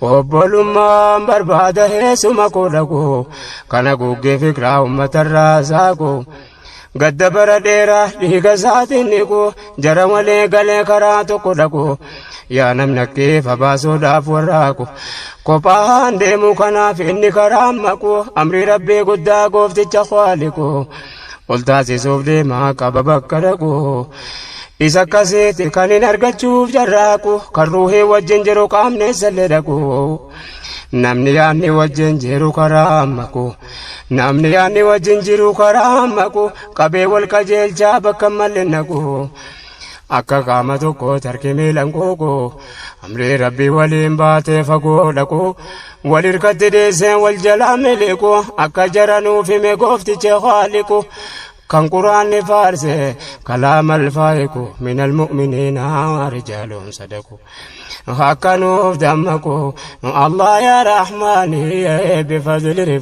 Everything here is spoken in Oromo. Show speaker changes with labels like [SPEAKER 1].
[SPEAKER 1] Obbolummaan barbaada heessuma koo dhaqu kana guggee fikiraa uummatarraa saaqu. Gadda bara dheeraa dhiiga isaatiin dhiqu jara malee galee karaa tokko dhaqu. Yaa namni akkeefa baasuudhaaf warraaqu. Kophaan deemu kanaaf inni karaa maqu amrii rabbii guddaa goofticha kwaaliqu. Ol taasisuuf deemaa qaba bakka dhaqu. Isa akkasiiti kan hin argachuuf jarraaqu kan ruuhii wajjin jiru qaamni sallee dhaqu. Namni yaadni wajjin jiru karaa maqu. Namni yaadni wajjin jiru karaa maqu qabee wal qajeelchaa bakka malee naqu. Akka qaama tokko tarkii miilan quuqu amrii rabbii waliin baatee fagoo dhaqu wal hirkatti deessee wal jalaa miliqu akka jara nuuf hime goofticha haaliqu kan quraanni faarse kalaama alfaayiqu min almu'miniina rijaaluun sadaqu akka nuuf dammaqu Allah yaa rahmaani bifadli rifqi.